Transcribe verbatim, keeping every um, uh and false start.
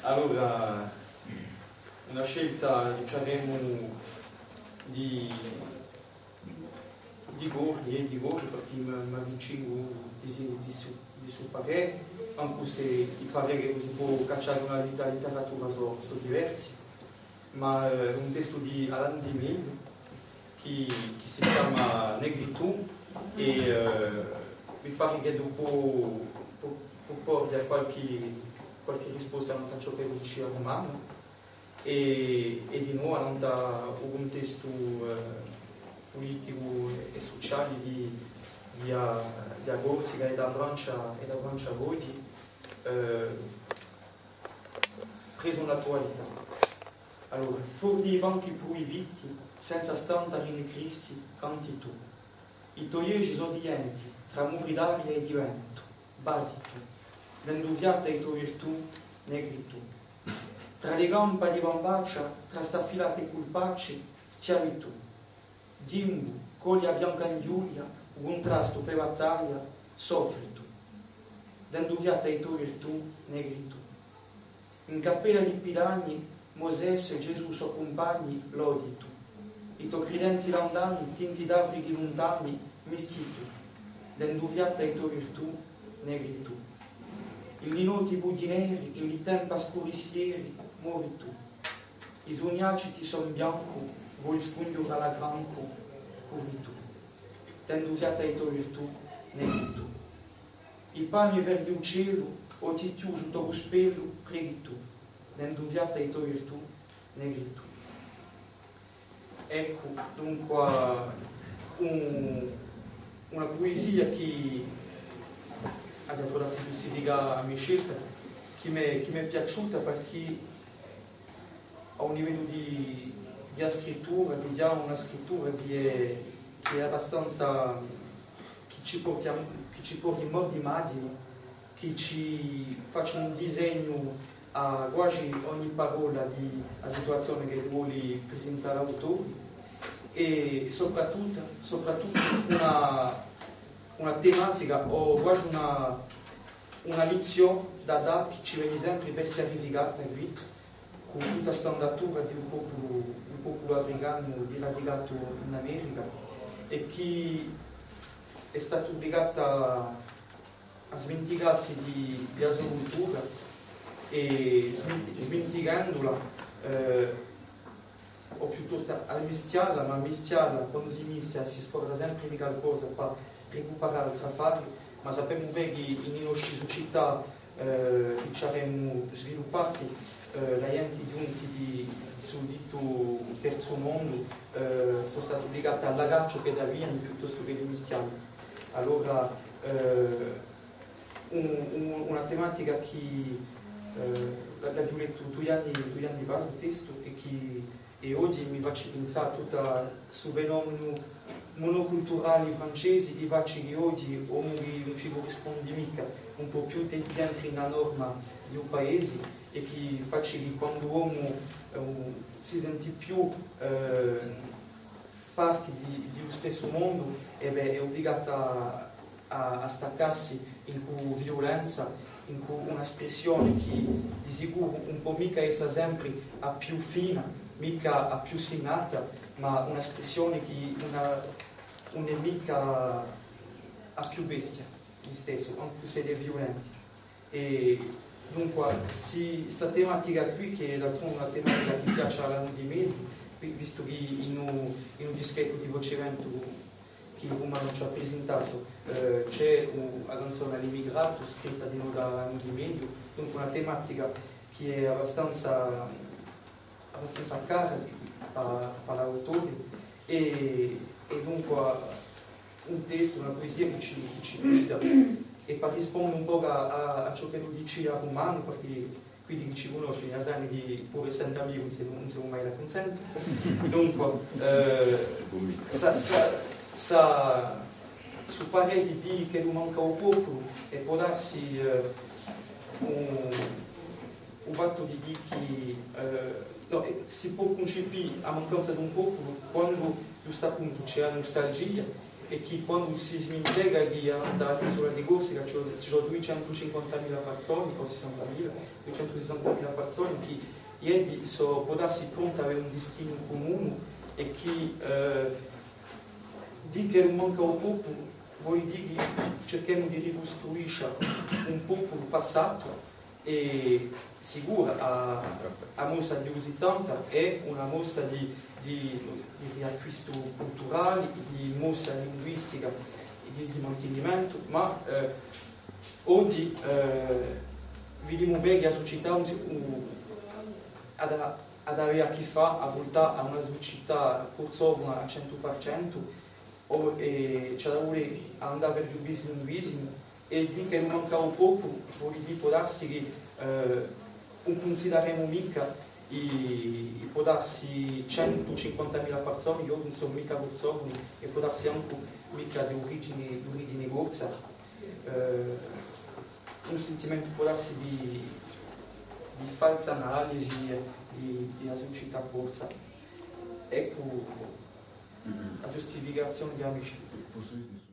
Allora, una scelta, dicemu, di, di cori, eh, di cori, perchè mi, m'avvicinu di, di, di stu, di stu parè, ancu s'è i parè chì si pò caccià in a, a litteratura sò, sò diversi, ma, eh, un testu di Alanu Di Meglio, chì, chì si chjama Negritù, è, eh, mi pari ch'eddu pò, pò, pò porghja qualchì, qualchì risposta nant'à ciò ch'ellu dicia Rumanu, è, è dinò nant'à u cuntestu, eh, puliticu è, è suciali di, di a, di a Corsica è di a Francia, è di a Francia d'oghji, eh, presu in l'attualità. Allora, fora di i banchi pruibiti, senza stantari nè cristi, canti tù. I to ghjesgi sò di ghjenti, trà muri d'aria è di ventu, batti tù, dendu fiatu à i to virtù, negritù. Trà li campa di bambaccia, trà staffilati è culpacci, schiavitù. Ghjimbu, coglia bianca in Ghjulia, u cuntrastu pè battaglia, soffri tù. Dendu fiatu à i to virtù, negritù. In cappella di Pitagni, Mosè è Gesù sò cumpagni, lodi tù. I to cridenzi landani, tinti d'Africhi luntani, mischi tù. Dendu fiatu à i to virtù, negritù. In li notti bughji neri, in li tempa scuri schieri, mori tù. I sugnacci ti sò in biancu, voli scunghjurà l'aggrancu, curri tù. Dendu fiatu à i to virtù, negritù. I palmi verdi u celu, ochji chjusi u to cuspellu, preghi tù. Dendu fiatu à i to virtù, negritù. Eccu, dunqua, un, una puesia chì, aghju da ghjustificà a me scelta, chì m'hè, chì m'hè piaciuta, parchì à u livellu di, di a scrittura, di ghjà una scrittura chì hè, chì hè abbastanza, chì ci porta, chì ci porta in modu d'immagini, chì ci faci un disegnu à guasi ogni parolla di a situazione chì voli prisintà l'autore, è soprattuttu, soprattuttu una, una tematica o guasi una, una lizzione da dà chì ci veni sempri bestiarificata quì, cù tutta st'andatura di u populu, di u populu africanu radicatu in America, è chì hè statu ubligatu à, à sminticassi di, di a so cultura è sminti-, sminticandula, eh, o piuttostu à mischjalla, ma mischjalla, quandu si mischja, si scorda sempri di calcosa pà ricuparà altri affari, ma sapemu bè chì in i nosci sucità, eh, chì ci avemu sviluppati, eh, a ghjenti ghjunti di, di ssu dittu terzu mondu, eh, sò stati ubligati à lacà ciò ch'eddi aviani piuttostu chè di mischjallu. Allora, eh, un, un, una tematica chì, eh, la, l'aghju lettu dui anni, dui anni fà, stu testu, è chì, è oghji mi faci pinsà à tuttu ssu fenomenu monoculturali francesi, chì faci chì oghji omu chì ùn ci currispondi micca, ùn pò più te-, entri in a norma di u paesi è chì faci chì quandu omu, eh, si senti più, eh, parti di, di u stessu mondu, è bè, hè ubligatu à, à, à staccassi incù viulenza, incù una spressione chì di sicuru ùn pò micca essa sempri a più fina, micca a più sinnata, ma una spressione chì ùn, ùn hè micca a più bestia, listessu, ancu s'edda hè viulenti. È dunqua, sì, sta tematica quì, chì hè d'altronde una tematica chì piaci à Alanu Di Meglio, quì, vistu chì in u, in u dischettu di Voce Ventu chì Rumanu ci hà prisintatu, eh, ci hè u, a canzona L'Immigratu, scritta dinò da Alanu Di Meglio, dunqua una tematica chì hè abbastanza, abbastanza cara pà, pà l'autore, è, è dunqua un testu, una puesia chì ci, chì ci guida, è pà risponde un pocu à, à, à ciò ch'ellu dicia Rumanu, perchè quiddi chì ci cunnoscini a sani chì puru essendu amicu ùn semu, ùn semu mai d'accunsentu. Dunqua, eh, sà, sà, sà, ssu parè di dì ch'ellu manca u populu, è pò darsi, eh, un, u fattu di dì chì, eh, nò, eh, si pò cuncipì a mancanza d'un populu quandu, ghjustappuntu, ci hè a nustalgia, È chì quandu si sminteca chì à l'isula di Corsica ci sò, ci sò duiecentucinquantamila parsoni, o sissantamila, duiecentusissantamila parsoni, chì eddi sò, pò darsi, pronti à avè un distinu cumunu, è chì, eh, dì ch'ellu manca à u populu, vole dì chì circhemu di ricustruiscia un populu passatu, è sicuru a, a mossa di u sittanta hè una mossa di, di, di riacquistu culturali, di mossa linguistica, di, di mantinimentu, ma, eh, oghji, eh, vidimu bè chì a sucità ùn si, u, hà da, hà da avè à chì fà, à vultà à una sucità cursofuna à centu per centu, o, è ci hà da vulè andà versu u bislinguisimu, è dì ch'ellu manca à u populu, vole dì, pò darsi chì, eh, ùn cunsideremu micca i, i, pò darsi, centucinquantamila parsoni, chì ùn sò micca cursofuni, è pò darsi ancu micca d'urigini, d'urigini corsa. Eh, un sintimentu, pò darsi, di, di falsa analisi di, di a sucità corsa. Eccu a ghjustificazioni di a me scelta.